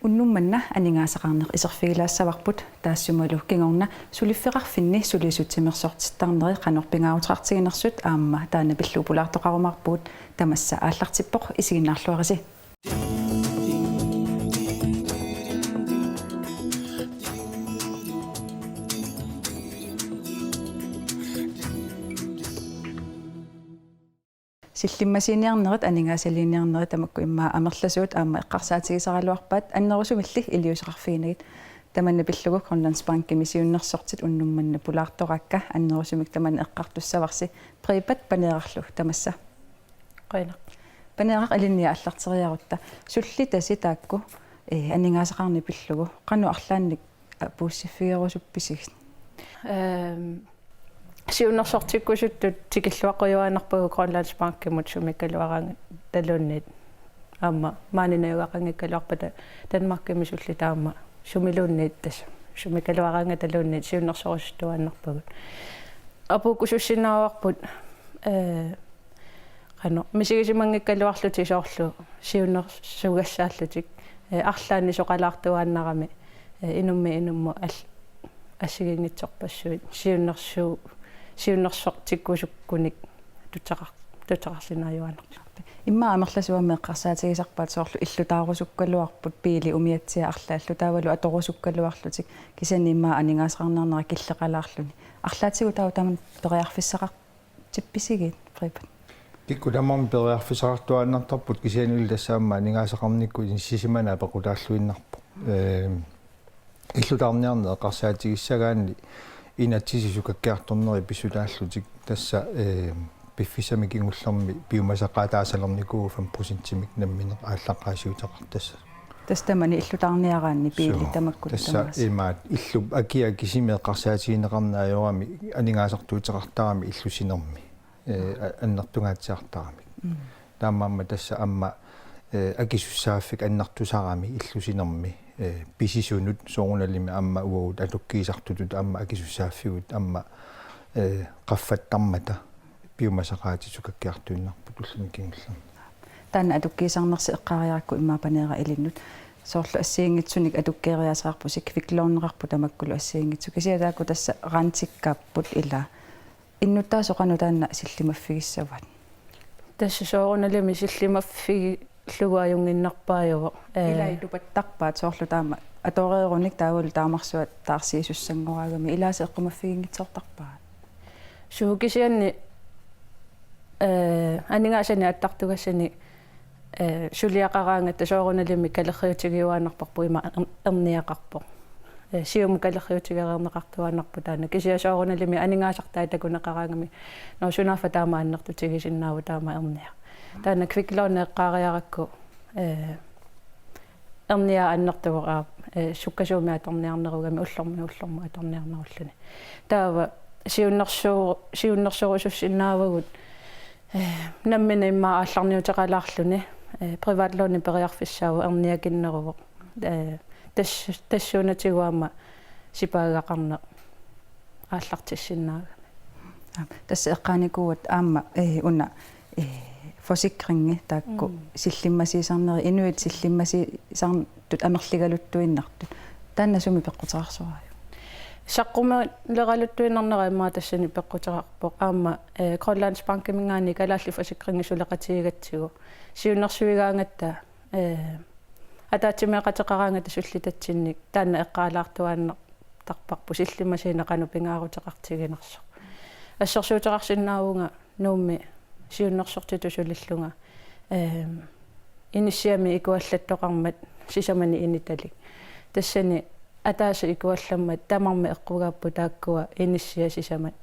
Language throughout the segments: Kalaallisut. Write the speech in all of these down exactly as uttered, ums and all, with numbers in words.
Unnuk manna aningaasaqarneq iserfigilaassavarput, taassumalu kingorna suliffeqarfinni sulisut timersortittarneri qanoq pingaaruteqartiginersut aamma taanna pillugu pulaartoqarumaarpugut. Tamassa aallartippoq, isiginnaarluarisi. Sillimmasiiniarnerit, aningaasaliiniarnerit tamakku immaqa amerlasuut aamma eqqarsaatigisaraluarpaat, annerusumilli iliuuseqarfiginagit. Tamanna pillugu Grønlandsbankimi siunnersortit unnuk manna pulaartoraakka, annerusumik tamanna eqqartussavarsi. Priipat, paneerarlu tamassa. Qujanaq. Paneeraq, ilinniagaq aallarteriarutta. Sullitasi taakku, eh, aningaasaqarneq pillugu, qanoq arlaannik puussiffigerusuppisigit? Ehm, siunnersortikkusuttut tikilluaqqujuaannarpagut Grønlandsbankimut sumikkaluaraangataluunniit. Aamma maani najugaqanngikkaluarpata Danmarkimi sullittut aamma sumiluunniit tassa sumikkaluaraangataluunniit siunnersorusuttuaannarpagut. Apuukkusussinnaavarput, eh, qanoq misigisimanngikkaluarlutik soorlu siunnersugassaallutik, eh, arlaannik soqalaartuaannarami, eh, inummit inummut al-, assigiinngitsorpassuit siunnersu-, siunnersortikkusukkunik tutsaqar-, tutsaqarsinnaajuaannarput. Immaqa amerlasuut aamma eqqarsaatigisarpaat soorlu illutaarusukkaluarput, biili umiatsiaq arlaallu, taavalu atorusukkaluarlutik, kisianni immaqa aningaasaqarniarnera killeqalaarluni. Arlaatigut taava tamanna periarfissaqar-, tippisigiit, Priipat? Kikkut tamarmik periarfissaqartuaannartarput, kisiannili tassa aamma aningaasaqarnikkut inissisimanera pequtaalluinnarpoq. Ehm, illutaarniarneq eqqarsaatigissagaanni inatsisit sukakkiartornerit pissutaallutik, tassa, ehm, piffissami kingullermi piumasaqaataasalernikuuvoq fem procentimik nammineq aallaqqaasiuteqartassasut. Tassa tamanna illutaarniaraanni biili. Suu, tamakku tassa tamaasa. Imaat illup akia kisimi eqqarsaatigineqarneq ajorami aningaasartuuteqartarami illup sinermi, eh, a-, annertungaatsiartaramik. Mm. Taamaammat tassa aamma, eh, akisussaaffik annertusarami illup sinermi, eh, pisisunut soorunalimi aamma uagut atukkiisartutut aamma akisussaaffigut aamma, eh, qaffattarmata piumasaqaatit sukakkiartuinnarput ulluni kingullerni. Taanna atukkiisarnersi eqqaariarakku immaqa Paneeraq ilinnut. Soorlu assigiinngitsunik atukkeeriaaseqarpusi, kviklåneqarput tamakkulu assigiinngitsut. Kisianni taakku tassa rentekkaapput ilaa. Innuttaasut qanoq taanna sillimaffigissavat? Tassa soorunalimi sillimaffigilugu ajunnginnarpaajuvoq. Ee. Ilai tupattarpaat soorlu taama atoreerunik taavalu taamarsuaq taarsiisussanngoraagamik, ilaasa eqqumaffiginngitsoortarpaat? Suu, kisianni, ee, aningaasanik attartugassanik, ee, suliaqaraangatta soorunalimi kalerriutigiuaannarparput ima er-, erniaqarpoq. Ee, siumut kalerriutigereerneqartuaannarpoq taanna. Kisianni soorunalimi aningaasartai takuneqaraangamik: Nå, sunaaffa taama annertutigisinnaava, taama erniaq. Taanna kviklån eqqaariarakku, ee, erniaq annertuvoq, ee, sukkasuumik atorniarnerugami ullormiit ullormut atorniarnerulluni. Taava siunnersu-, siunnersorusussinnaavagut, ee, nammineq immaqa aallarniuteqalaarluni, ee, privatlåni periarfissaavoq, erniakinneruvoq. Ee, tas-, tassuunatigut aamma sipaagaqarneq aallartissinnaagami. Aap, tassa eqqaanikuugatta aamma, ee, una, ee, forsikringi taakku. Mm. Sillimmasiisarneri, inuit sillimmasiisartut amerligaluttuinnartut. Taanna sumi peqquteqarsoraajuk? Saqqumileraluttuinnarnera immaqa tassani peqquteqarpoq. Aamma, ee, Grønlandsbankiminngaanniit Kalaallit Forsikringi suleqatigigatsigu siunnersuigaangatta, ee, ataatsimeeqateqaraangatta sullitatsinnik taanna eqqaalaartuaannartarparput sillimmasiineq qanoq pingaaruteqartiginersoq. Assersuuteqarsinnaavunga Nuummi siunnersortitut sulillunga, ehm, inissiamik ikuallattoqarmat sisamanik initalik. Tassani ataaseq ikuallammat tamarmik eqqugaapput taakkua inissiat sisamat.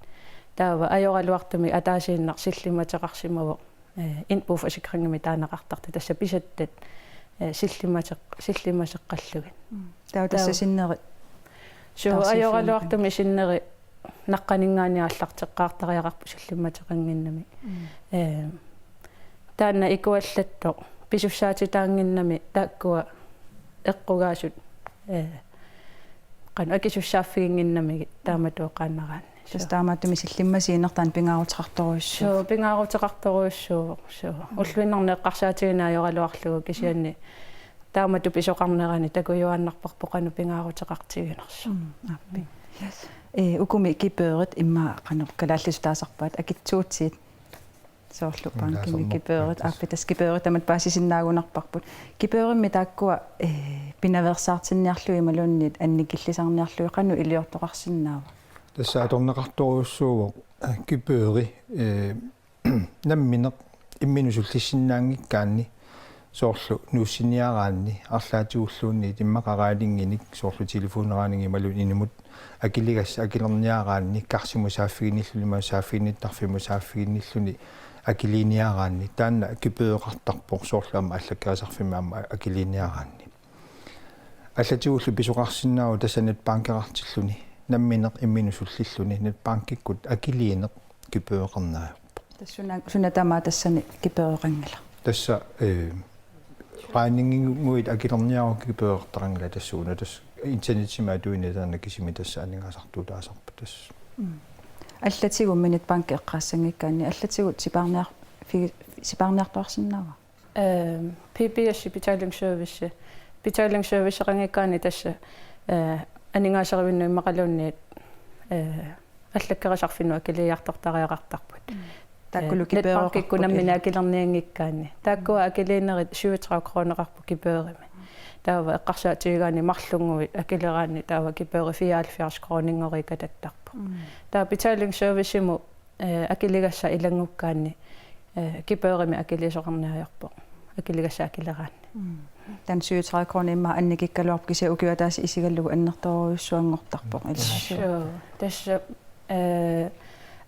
Taava ajoraluartumik ataasiinnaq sillimmateqarsimavoq, eh, indboforsikringimik taaneqartartut, tassa pisattat, eh, sillimmateq-, sillimmateqqallugit. Mm. Taava tassa. Taava sinneri. Suu, taarsiiffiginnarput. Ajoraluartumik sinneri naqqaninngaanniit aallarteqqaartariaqarput sillimmateqannginnami. Mm. Eh, taanna ikuallattoq pisussaatitaannginnami taakkua eqqugaasut, eh, qanoq akisussaaffiginnginnamigit taamatooqqaannaraanni. Tassa. Suu. Taamaattumik sillimmasiinertaan pingaaruteqartorujussuuvoq. Suu, pingaaruteqartorujussuuvoq, suu. Mm. Ulluinnarni eqqarsaatigineq ajoraluarlugu kisianni Taamatut pisoqarnerani takujuaannarparput qanoq pingaaruteqartiginersoq. Mm, aappi. Yes. Eh, ukumi gebyrit immaqa qanoq kalaallisut taasarpaat akitsuutit. Soorlu bankimi gebyrit, aappi tassa gebyrit tamatta paasisinnaagunarparput. Gebyrimmi taakkua, eh, pinaveersaartinniarlugit imaluunniit annikillisarniarlugit qanoq iliortoqarsinnaava? Tassa atorneqartorujussuuvoq, eh, gebyri, eh, nammineq imminut sullissinnaanngikkaanni soorlu nuussiniaraanni arlaatigulluunniit immaqa regninginik soorlu telefoneregningi imaluunniit inimut akiligassaq akilerniaraanni karsimut saaffiginnilluni imaluunniit saaffiginnittarfimmut saaffiginnilluni akiliiniaraanni taanna gebyreqartarpoq soorlu aamma allakkerisarfimmi aamma akiliiniaraanni. Allatigullu pisoqarsinnaavoq tassa netbankeqartilluni nammineq imminut sullilluni netbankikkut akiliineq gebyreqarneq ajorpoq. Tassa suna, suna tamaat tassani gebyreqanngilaq? Tassa, eh, regninginguit akilerniaruk gebyreqartaqanngilaq tassuuna tassa internetimi atuineq taanna kisimi tassa aningaasartuutaasarpoq tassa. Mm. Allatigummi netbanki eqqaassanngikkaanni allatigut sipaarniar-, figi-, sipaarniartuarsinnaava? Ehm, P B S betalingsservice. Betalingsserviceqanngikkaanni tassa, eh, aningaaserivinnut immaqaluunniit, eh, allakkerisarfinnut akiliiartortariaqartarput. Mm. Taakkulu eh, gebyreqarput netbankikkut nammineq akilernianngikkaanni. Taakkua akiliinerit syvogtredive kroneqarput gebyrimi. Taava eqqarsaatigigaanni marlunnguit akileraanni taava gebyri fireoghalvfjerds kroninngoriikkatattarpoq. Mm. Taava betalingsservicemut eh, akiligassaq ilanngukkaanni, eh, gebyrimi akiliisoqarneq ajorpoq. Akiligassaq akileraanni. Mm. Taanna syvogtredive kroner immaqa annikikkaluarpoq kisianni ukioq ataaseq isigalugu annertoorujussuanngortarpoq. Mm. Ilaa. Suu. Tassa, eh,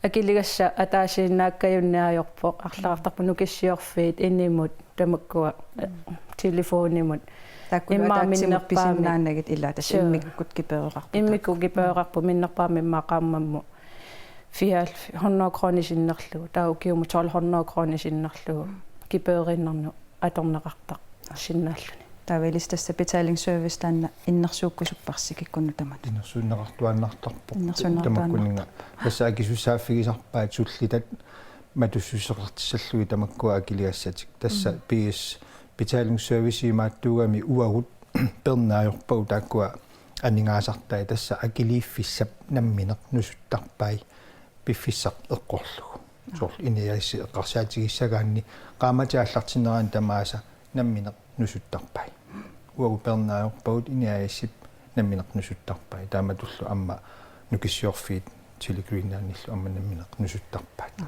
akiligassaq ataasiinnaakkajunneq ajorpoq. Arlaqartarpoq nukissiorfiit, inimut, tamakkua, eh, telefonimut. Taakkulu immaqa ataatsimoorput minnerpaamik pisinnaanagit ilaa, tassa suu. Immikkut gebyreqarput. Immikkut gebyreqarput minnerpaamik immaqa qaammammut fireoghalvfjerds, hundrede kroner sinnerlugu, taava ukiumut tolv hundrede kroner sinnerlugu, gebyriinnarnut atorneqartarsinnaalluni. Taava ilissi tassa betalingsservice taanna innersuukkusupparsi kikkunnut tamanut. Innersuunneqartuaannartarpoq. Innersuunneqartuaannartarpoq. Tamakkununnga. Tassa akisussaaffigisarpaat sullitat matussuseqartissallugit tamakkua akiligassatik. Tassa mm. B S betalingsservice imaattuugami uagut peerneq ajorpagut taakkua aningaasartai tassa akiliiffissap nammineq nusuttarpai piffissaq eqqorlugu. Soorlu N A S-ip eqqarsaatigissagaanni qaammatit aallartinnerani tamaasa nammineq nusuttarpai. Uagut peerneq ajorpagut N A S-ip nammineq nusuttarpai. Taamatullu aamma nukissiorfiit Tele Greenlandillu aamma nammineq nusuttarpaat.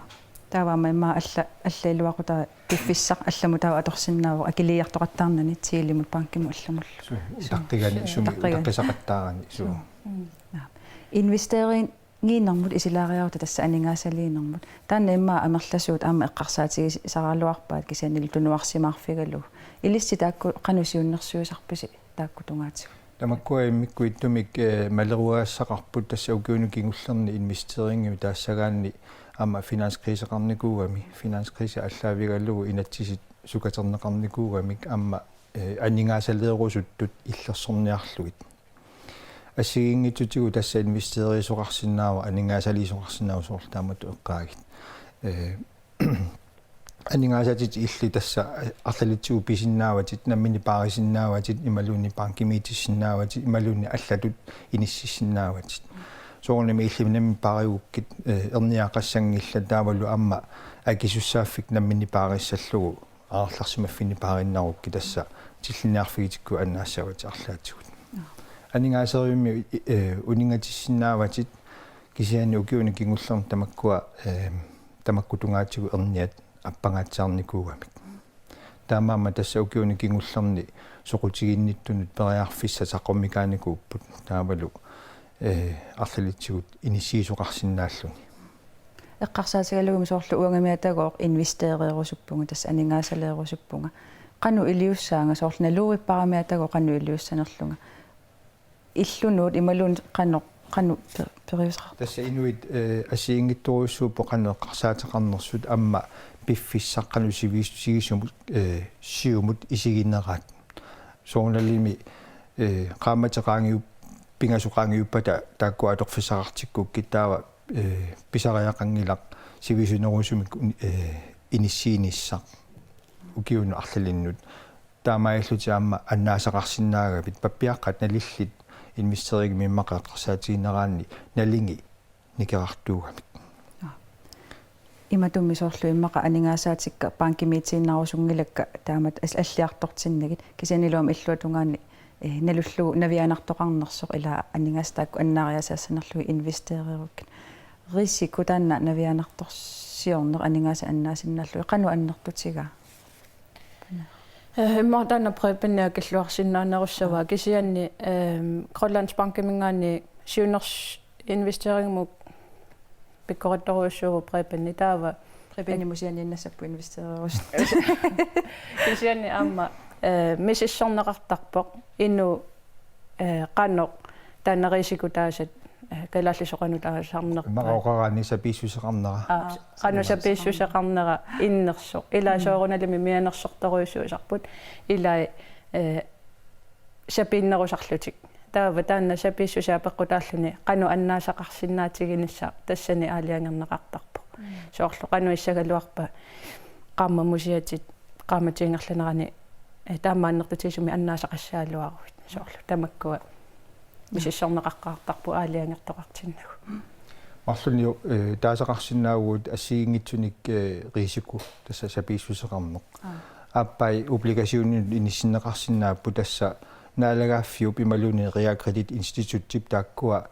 Taava aamma immaqa alla, alla iluaqutaq piffissaq allamut taava atorsinnaavoq akiliiartoqattaarnani Telemut bankimut allamullu. Suu, utaqqigani suu, sumi utaqqigani. Utaqqisaqattaarani suu. Suu. Mm. Naa. Investeringiinermut isilaariarutta tassa aningaasaliinermut. Taanna immaqa amerlasuut aamma eqqarsaatigisaraluarpaat kisiannili tunuarsimaarfigalugu. Ilissi taakku qanoq siunnersuisarpisi taakku tungaatigut? Tamakkua immikkut ittumik, eh, maleruagassaqarput tassa ukiuni kingullerni investeringimik taassagaanni aamma finanskriseqarnikuugami, finanskrise aallaavigalugu inatsisit sukaterneqarnikuugamik aamma, eh, aningaasaleerusuttut illersorniarlugit. Assigiinngitsutigut tassa investeriisoqarsinnaavoq, aningaasaliisoqarsinnaavoq soorlu taamatut eqqaagit. Eh, aningaasatit illit tassa arlalitsigut pisinnaavatit, nammineq paarisinnaavatit, imaluunniit bankimiitissinnaavatit, imaluunniit allatut inissiissinnaavatit. Soorunami illit nammineq paarigukkit, eh, erniaqassanngillat taavalu aamma akisussaaffik nammineq paarissallugu aallarsimaffinnik paarinnarukkit tassa tillinniarfigitikkukku annaassavatit arlaatigut. Aningaaserivimmik, eh, uninngatissinnaavatit kisianni ukiuni kingullerni tamakkua, eh, tamakku tungaatigut erniat appangaatsiarnikuugamik. Taamaammat tassa ukiuni kingullerni soqutiginnittunut periarfissat saqqummikaanikuupput taavalu, eh, arlalitsigut inissiisoqarsinnaalluni. Eqqarsaatigalugumi soorlu uangamiitagooq investeereerusuppunga, tassa aningaasaleerusuppunga. Qanoq iliussaanga soorlu naluvippara miitagooq qanoq iliussanerlunga. Illunuut imaluunniit qanoq, qanoq per-, periuseqarpa? Tassa inuit, eh, assigiinngitsorujussuupput qanoq eqqarsaateqarnersut aamma piffissaq qanoq sivis-, sivisumut, eh, siumut isigineraat. Soorunalimi, eh, qaammatit qaangiup-, pingasut qaangiuppata taakkua atorfissaqartikkukkit taava, eh, pisariaqanngilaq sivisunerusumik un-, eh, inissiinissaq ukiunut arlalinnut. Taamaalillutit aamma annaasaqarsinnaagavit, pappiaqqat nalillit investeringimik immaqa eqqarsaatigineraanni nalingi nikerartuugamik. Imatummi soorlu immaqa aningaasaatikka bankimiitiinnarusunngilakka taamatut alliartortinnagit, kisianni iluamik illuatungaani nalullugu navianartoqarnersoq, ila aningaasat taakku annaariasaassanerlugit investererukkit. Risiko taanna navianartorsiorneq aningaasat annaasinnaallugit qanoq annertutigaa? Immaqa taanna Preben akilluarsinnaanerussavaa, kisianni Grønlandsbankiminngaanniit siunnersuutinnik investeringimut pikkorittorujussuuvoq Preben, taava Prebenimut sianiinnassapput investererusut. Kisianni aamma misissorneqartarpoq inuk qanoq taanna risikut taasat, kalaallisut qanoq taasarnerpaat. Immaqa oqaraanni sapiissuseqarnera. Aap, qanoq sapiissuseqarnera innersoq. Ilaa soorunalimi mianersortorujussuusarput. Ilaa sapiinnerusarlutik. Taava taanna sapiissuseq apeqqutaalluni qanoq annaasaqarsinnaatiginissaq tassani aalajangerneqartarpoq. Soorlu qanoq issagaluarpa qaammamusiatit, qaammatit ingerlaneranni taama annertutigisumik annaasaqassagaluaruit. Soorlu tamakkua misissorneqaqqaartarput aalajangertoqartinnagu. Marlunniu taasaqarsinnaavugut assigiinngitsunik risiko, tassa sapiissuseqarneq. Aappai obligationinut inissinneqarsinnaapput, tassa naalagaaffiup imaluunniit realkreditinstituttip taakkua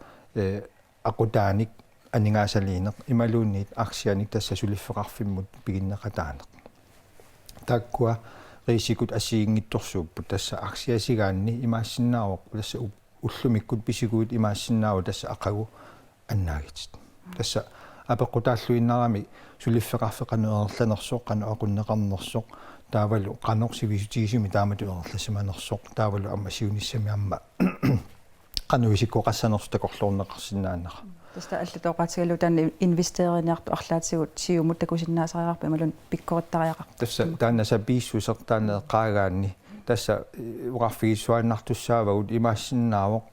aqutaanik aningaasaliineq imaluunniit aktianik, tassa suliffeqarfimmut piginneqataaneq. Taakkua risikut assigiinngitsorsuupput, tassa aktiasigaanni imaassinnaavoq, tassa ullumikkut pisiguit imaassinnaavoq tassa aqagu annaagitit. Tassa apeqqutaalluinnarami suliffeqarfik qanoq ingerlanersoq, qanoq aqunneqarnersoq, taavalu qanoq sivisutigisumik taamatut ingerlasimanersoq, taavalu aamma siunissami aamma qanoq isikkoqassanersoq takorloorneqarsinnaanera. Tassa allatooqaatigalugu taanna investeriniartut arlaatigut siumut takusinnaasariaqarpa imaluunniit pikkorittariaqarpa? Tassa taanna sapiissuseq taanna eqqaagaanni, tassa oqarfigissuaannartussaavagut, imaassinnaavoq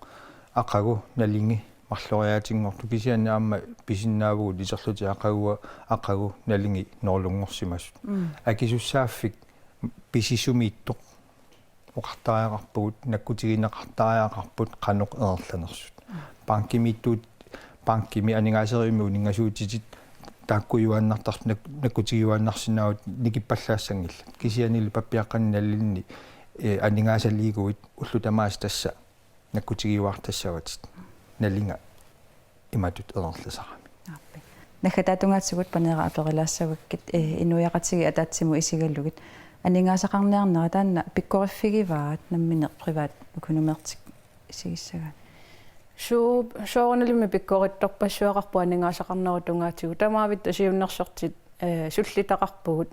aqagu nalingi marloriaatinngortoq, kisianni aamma pisinnaavugut iterlutik aqagu, aqagu nalingi noorlunngorsimasut. Akisussaaffik pisisumiittoq oqartariaqarpugut, nakkutigineqartariaqarput qanoq ingerlanersut. Bankimiittut, bankimi aningaaserivimmut uninngasuutitit taakkujuaannartar-, nak-, nakkutigiuaannarsinnaavatit nikippallaassanngillat. Kisiannili pappiaqqanni nalinni aningaasaliiguit ullut tamaasa tassa nakkutigiuaartassavatit nalinga imatut ingerlasarami. Aappi. Naggataatungaatigut Paneeraq aperilaassavakkit, inuiaqatigiit ataatsimut isigalugit. Aningaasaqarniarnera taanna pikkoriffigivaat nammineq privatøkonomertik isigissagaanni? Suu, soorunalimi pikkorittorpassuaqarpoq aningaasaqarnerup tungaatigut. Tamavitta siunnersortit sullitaqarpugut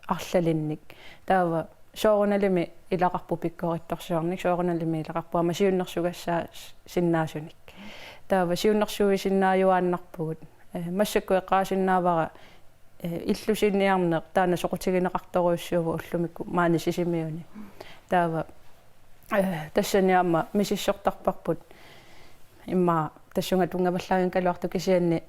arlalinnik. Taava soorunalimi ilaqarpoq pikkorittorsiornik, soorunalimi ilaqarpoq aamma siunnersugassaasinnaasoq. Taava siunnersuisinnaajuaannarpugut. Massakkut eqqaasinnaavara illusiniarneq taanna soqutigineqartorujussuuvoq ullumikkut maani Sisimiuni. Taava tassani aamma misissortarparput immaqa tassunga tunngavallaanngikkaluartoq, kisianni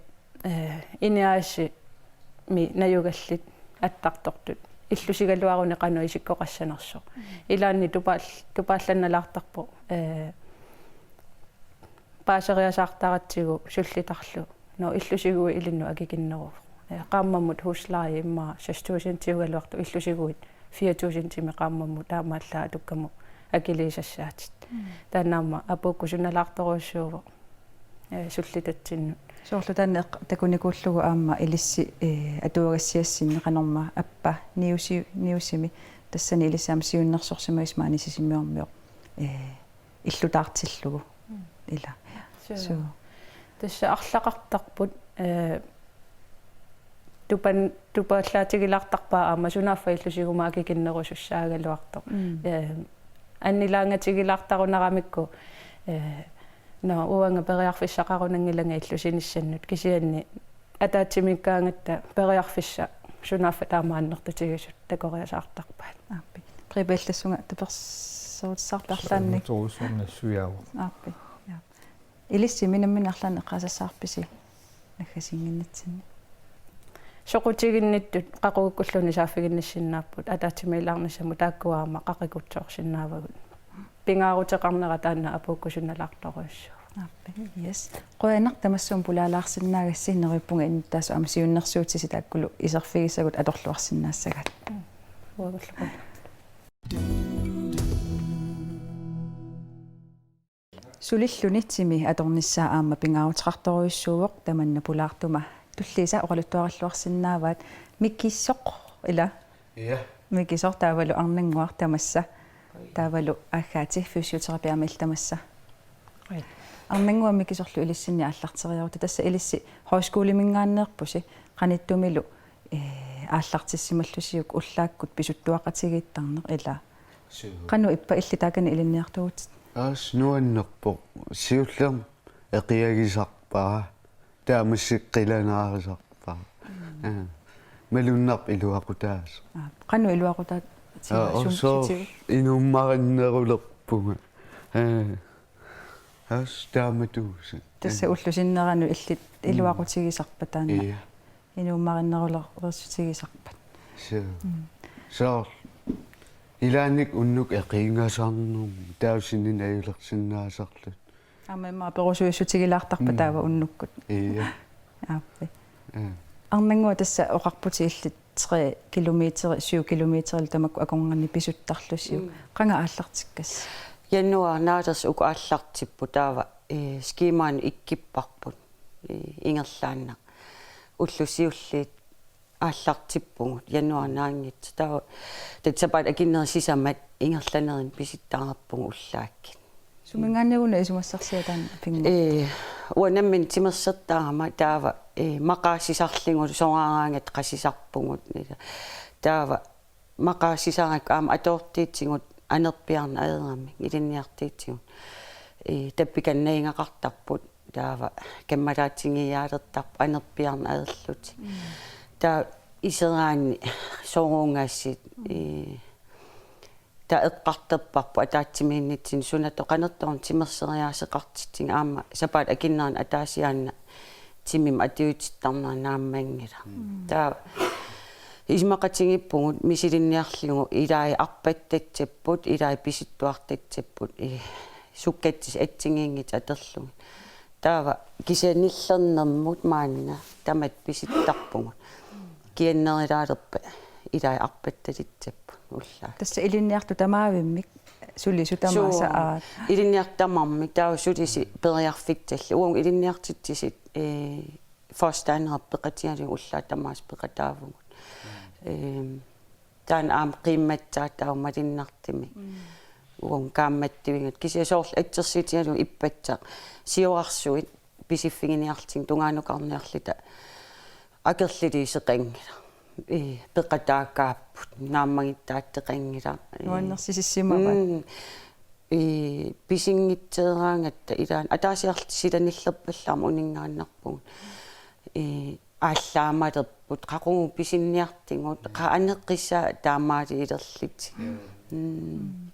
INI A/S-imi najugallit attartortut illusigaluaruni qanoq isikkoqassanersoq. Ilaanni tupaal-, tupaallannalaartarpoq paaseriasaartaratsigu sullitarlu. Nå, illusiguit ilinnut akikinneruvoq. Qaammammut husleje immaqa seks tusindiugaluartoq, illusiguit fire tusindimik qaammammut, taamaallaat atukkamut akiliisassaatit. Taanna aamma apuukkusunalaartorujussuuvoq sullitatsinnut. Soorlu taanna takunikuullugu aamma ilissi atuagassiassinni qanormaa, appa niusi-, niusimi, tassani ilissi aamma siunnersorsimavisi maani Sisimiormioq illutaartillugu. Ila. Suu. Tassa arlaqartarput tupan-, tupallaatigilaartarpaat aamma sunaaffa illusiguma akikinnerusussaagaluartoq. Annilaangatigilaartarunaramikku, nå, uanga periarfissaqarunanngilanga illusinissannut, kisianni ataatsimiikkaangatta periarfissaq sunaaffa taama annertutigisut takoriasaartarpaat. Aappi. Preben, illit tassunga tapersersuutissarpit arlaannik? Soorunami sujaavoq. Aappi. Ilissi nammineq arlaannik eqqaasassavarpisi naggasiinnginnitsinni? Soqutiginnittut qaqugukkulluunniit saaffiginnissinnaapput ataatsimiilaarnissamut, taakkua aamma qaqikutsoorsinnaavagut. Pingaaruteqarnera taanna apuukkusunnerulaartorujussuuvoq. Aap, yes. Qujanaq tamassuumik pulaalaarsinnaagassi, neriuppunga innuttaasut aamma siunnersuutisi taakkulu iserfigisagut atorluarsinnaassagaat. Uagullu qujanaq. Sulilluni timi atornissaa aamma pingaaruteqartorujussuuvoq tamanna pulaartuma. Tulliisa oqaluttuarilluarsinnaavaat Mikisoq, ila? Ja. Mikisoq taavalu Arnannguaq tamassa. Taavalu Agathe fysioterapi aamma illit tamassa. Oi. Arnannguaq Mikisorlu ilissinni aallarteriarutta, tassa ilissi højskoleminngaanneerpusi, qanittumilu, ee, aallartissimallusiuk ullaakkut pisuttuaqatigiittarneq, ila? Suu. Qanoq ippa illit taakani ilinniartuuvutit? Aas nuannerpoq. Siullermik eqiagisarpara. Taava massakkut qilanaarisarpara. Mm. Aa. Malunnarpoq iluaqutaasoq. Aa, qanoq iluaqutaasoq? Aa, sum-, soorlu sutigu? Inuummarinnerulerpunga. Aa. Aas taamatuusut. Tassa ullup sinneranut illit iluaqutigisarpat taanna. Ja. Inuummarinnerulersutigisarpat. Suu. Mm. Soorlu ilaanni unnuk eqiingasarnermi taava sinninnut ajulersinnaasarluta. Aamma immaqa perusuissutigilaartarpa, mm, taava unnukkut. Ja. Aappi. Ja. Arnannguaq, tassa oqarputit illit tre kilometer, syv kilometer tamakku akornanni pisuttarlusiuk. Mm. Qanga aallartikkassi? Januar naalersoq uku aallartipput, taava, ee, skemaanut ikkipparput, ee, ingerlaannaq. Ullut siulliit aallartippugut januar naanngitsoq. Taava tassa sapaatip akunneri sisamat ingerlanerini pisittareerpugut ullaakkut. Suminngaanniit una isumassarsiat taanna pinngortoq? Ee, uanga nammineq timersortaarama taava, ee, maqaasisarlugulu soraaraangatta qasisarpugut. Taava maqaasisarakku aamma atuartiitigut anerpiarneq ajoramik ilinniartiitigut. Ee, tappikannagaqartarput. Taava kammalaatigiaalertarput anerpiarneq ajorlutik. Mm. Taava iseraanni soruugaassit, mm, ee, taava eqqartorparput ataatsimiinnitsinni suna toqanertorn timersoriaaseqartitsinga aamma sapaatip akunneri ataasiaannaq timimik atuutittarnera naammanngilaq. Mm. Taava isumaqatigiippugut misilinniarlugu ilai arpattatsipput, ilai pisuttuartatsipput, ee, sukkatsisut assigiinngitsut atorlugit. Taava kisianni nillernermut maanna tamatta pisuttarpugut. Kiannerilaalerpat ilai arpattatsipput ullaaq. Tassa ilinniartut tamaavimmik, sulisut tamaasa? Suu, aat. Ilinniartut tamarmik, taava sulisut periarfissaallu. Uagut ilinniartitsisut, ee, forstanderip peqatigalugit ullaaq tamaasa peqataavugut. Mm. Eem, taanna aamma qiimmatsaat taava malunnartumik. Mm. Uagut kaammattuigatta. Kisianni soorlu assersuutigalugu ippassaq siorarsuit pisiffiginiarlutik tungaanukarniarluta akerliuseqanngilaq. Ee, peqataakaapput, naammagittaatseqanngilaq. Ee. Nuannersisissimavaat. Mm. Ee, pisinngitsooraatta ilaanni ataasiarluta sila nillerpallaarmat uninngaannarpugut. Ee, aallaamalerput, qaqugu pisinniartigut, qaa aneqqissaaq taamaaliilerlutik. Mm.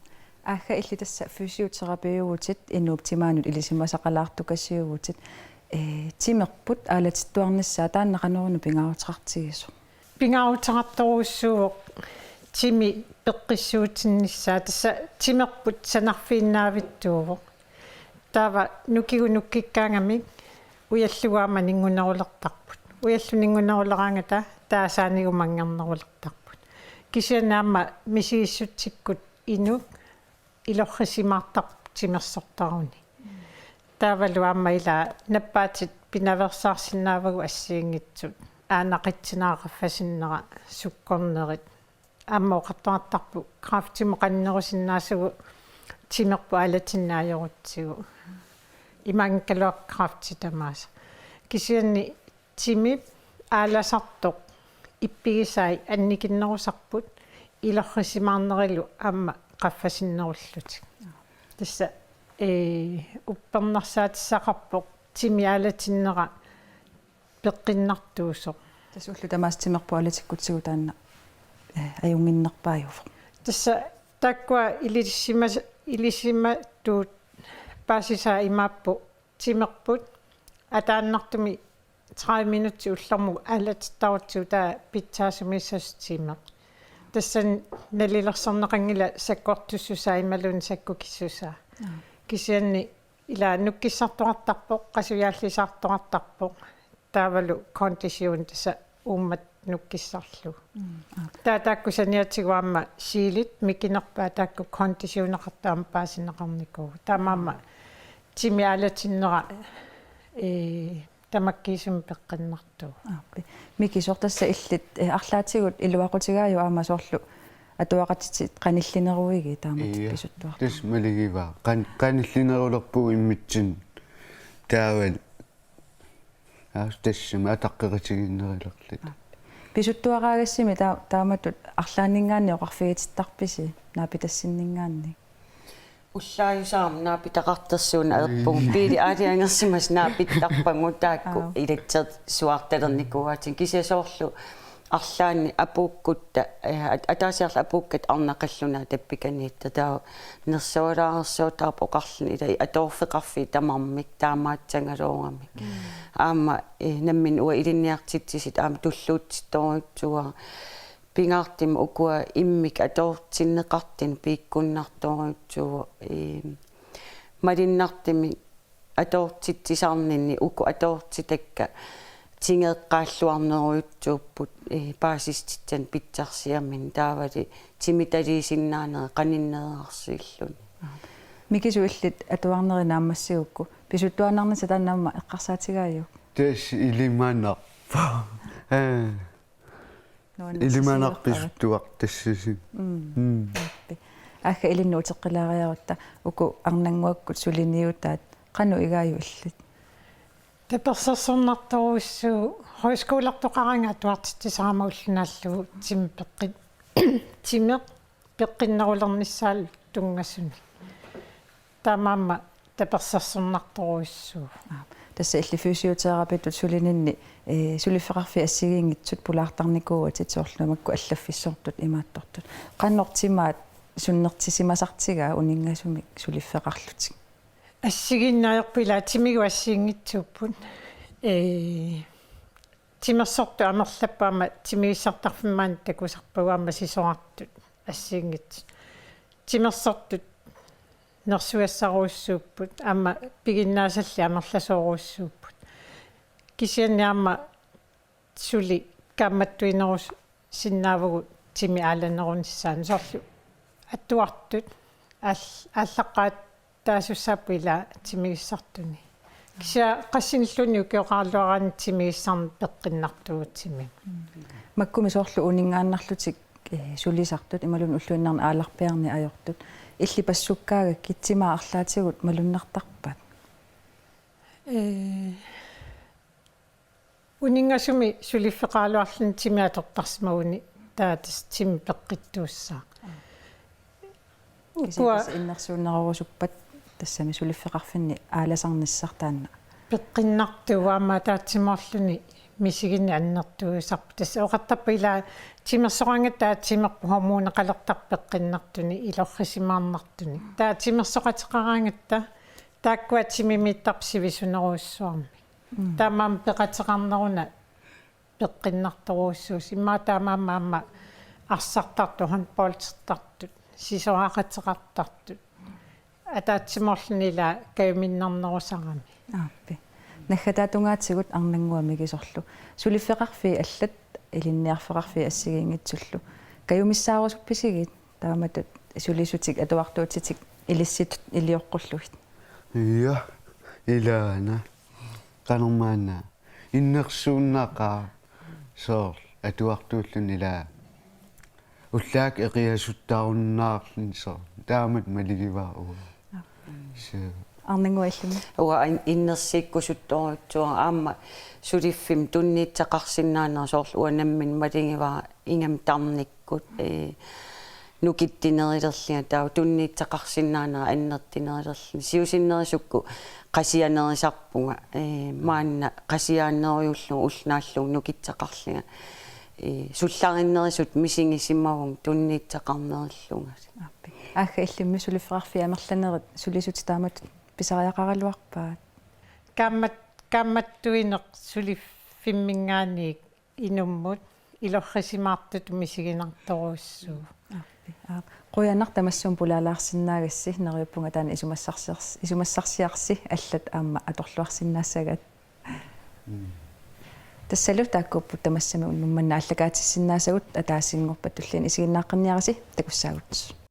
Aagga, illit tassa fysioterapiuvutit, inuup timaanut ilisimasaqalaartukasiuvutit. Ee, timerput aalatittuarnissaa taanna qanoruna pingaaruteqartigisoq? Pingaaruteqartorujussuuvoq timi peqqissuutinnissaa, tassa timerput sanarfiinnaavittuuvoq. Taava nukigut nukkikkaangamik ujallugu aamma ninngunerulertarput. Ujallu ninnguneruleraangata taava saanigut manngernerulertarput. Kisianni aamma misigissutsikkut inuk ilorrisimaartarpoq timersortaruni. Taavalu aamma ila nappaatit pinaveersaarsinnaavagut assigiinngitsut. Aanaqitsinera, qaffasinnera, sukkornerit. Aamma oqartoqartarpoq kræftimut qannerusinnaasagut timerput aalatinneq ajorutsigu. Imaanngikkaluarpoq kræfti tamaasa. Kisianni timip aalasartoq ippigisai annikinnerusarput ilorrisimaarnerilu aamma qaffasinnerullutik. Tassa, ee, uppernarsaatissaqarpoq timi aalatinnera peqqinnartuusoq. Tassa ullut tamaasa timerput aalatikkutsigu taanna, ee, ajunnginnerpaajuvoq. Tassa taakkua ilisimas-, ilisimatuut paasisaat imaappoq timerput ataannartumik tredive minutsit ullormut aalatittarutsigu taava pitsaasumiissasoq tiimeq. Tassani nalilersorneqanngilaq sakkortussusaa imaluunniit sakkukissusaa. Kisianni ila nukkissartoqartarpoq, qasujaallisaartoqartarpoq. Taavalu konditioni tassa uummat nukkissarlugu. Taava taakku saniatigut aamma siilit mikinerpaat taakku konditioneqartut aamma paasinneqarnikuupput. Taamaammat timi aalatinnera, ee, tamakkiisumik peqqinnartuuvoq. Aappi. Mikisoq tassa illit, ee, arlaatigut iluaqutigaajuk aamma soorlu atuaqatitit qanillineruigit taamatut Ija, pisuttuartut. Tassa maligivara. Qan-, qanillinerulerpugut immitsinnut. Taavalu. Aa, tassami ataqqeqatigiinnerulerluta. Pisuttuaraagassimi taa-, taamatut arlaanninngaanniit oqarfigitittarpisi naapitassinninngaanniit? Ullaajusaq aamma naapitaqartersuuneq ajorpugut. Biili aalajangersimasoq naapittarpagut taakku Aap. Ilatsersuartalernikuuaatigut. Kisianni soorlu arlaanni apuukkutta, eh, at-, ataasiarlu apuukkat arnat qallunaat tappikaniittut taava nersualaareersuutaavoq oqarluni ila atoorfeqarfiit tamarmik taamaassagaluaramik. Aamma, eh, nammineq uanga ilinniartitsisoq aamma tulluutsittorujussuuara. Pingaartumik ukua immikkut atoortinneqartunik piikkunnartorujussuuvoq, eh, malunnartumik atoortitsisarninni uku atoortitakka tigeeqqaalluarnerujussuupput, eh, paasissutitsinni pitsarsiaminni taavalu timitaliisinnaanerit qaninneerarsuulluni. Mikisoq illit atuarnerit naammassigukku pisuttuaannarnissat taanna aamma eqqarsaatigaajuk? Tassa ilimanarpoq. Ee. Nuannersissiilerpaat. Ilimanarpoq pisuttuartassasut. Mm. Mm. Aappi. Aagga ilinnut uteqqilaariarutta uku Arnannguakkut suliniutaat qanoq igaajuk illit? Tapersersornartorujussuuvoq højskolertoqaraangat atuartitsisarama ulloq naallugu timi peqqi-, timeq peqqinnerulernissaalu tunngasunik. Taamaammat tapersersornartorujussuuvoq. Aap. Tassa illit fysioterapitut sulininni, eh, suliffeqarfiit assigiinngitsut pulaartarnikuuatit soorlu makku allaffissortut imaattortut. Qanoq timaat sunnertisimasartigaa uninngasumik suliffeqarlutit? Assigiinneq ajorput ila timigut assigiinngitsuupput. Eh, timersortut amerlapput aamma timigissartarfimmi maani takusarpagut aamma sisorartut assigiinngitsut. Timersortut nersugassarujussuupput, aamma piginnaasallit amerlasoorujussuupput. Kisianni aamma suli kaammattuinerusinnaavugut timi aalanerunissaanut soorlu atuartut aal-, aallaqqaataasussaapput ila timigissartuni. Kisianni qassinilluunniit ukioqaraluaraanni timigissarneq peqqinnartuuvoq timi. Makkumi soorlu uninngaannarlutik, eh, sulisartut imaluunniit ulluinnarni aalarpiarneq ajortut. Illit passukkaagakkit timaat arlaatigut malunnartarpat? Eh, uninngasumik suliffeqaraluarluni timi atortarsimaguni taava tassa timi peqqittuussaaq. Ukua kisianni tassa innersuunnerorusuppat tassami suliffeqarfinni aalasarnissaq taanna. Peqqinnartuuvoq aamma ataatsimoorluni misiginneq annertuusarpoq. Tassa oqartarpoq ila timersoqaraangatta timerput hormoneqalertarpoq peqqinnartunik ilorrisimaarnartunik. Taava timersoqateqaraangatta taakkua timimiittarput sivisunerujussuarmik. Mm. Taamaammat peqateqarneruna peqqinnartorujussuusoq. Immaqa taamaammat aamma arsartartut, håndboldertartut, sisoraqateqartartut. Ataatsimoorluni ila kajuminnarnerusarami. Aappi. Naggataatungaatigut Arnannguaq Mikisorlu. Suliffeqarfiit allat ilinniarfeqarfiit assigiinngitsullu. Kajumissaarusuppisigiit taamatut sulisutik atuartuutitik ilissitut ilioqqullugit? Ja, ilaana. Qanormaanna. Innersuunnaqaaq soorlu atuartuulluni ila ullaakkut eqiasuttarunnaarluni soorlu. Taamatut maligivara uanga. Suu. Arnannguaq illimmi? Uanga in-, innersuukkusuttorujussuuara aamma suliffimmi tunniussaqarsinnaanera soorlu uanga nammineq malugivara ingammik tarnikkut, ee, nukittunerulernga taava tunniussaqarsinnaanera annertunerulernga. Siusinnerusukkut qasianerusarpunga, ee, maanna qasiaannerujullunga ulloq naallugu nukissaqarlunga. Ee, sullarinnerusutut misigisimavunga tunniussaqarnerullunga. Aappi. Aagga illimmi suliffeqarfiit amerlanerit sulisutit taamatut pisariaqaraluarpaat? Kaammat-, kaammattuineq sulif-, filminngaanniit inummut ilorrisimaartutut misiginartorujussuuvoq. Aap, aap. Qujanaq tamassuumik pulaalaarsinnaagassi, neriuppunga taanna isumassarsiars-, isumassarsiarsi allat aamma atorluarsinnaassagaat. Mm. Tassalu taakkuupput tamassamik unnuk manna aallakaatissinnaasagut, ataasinngorpat tulliani isiginnaaqqinniarisi, takussaagut.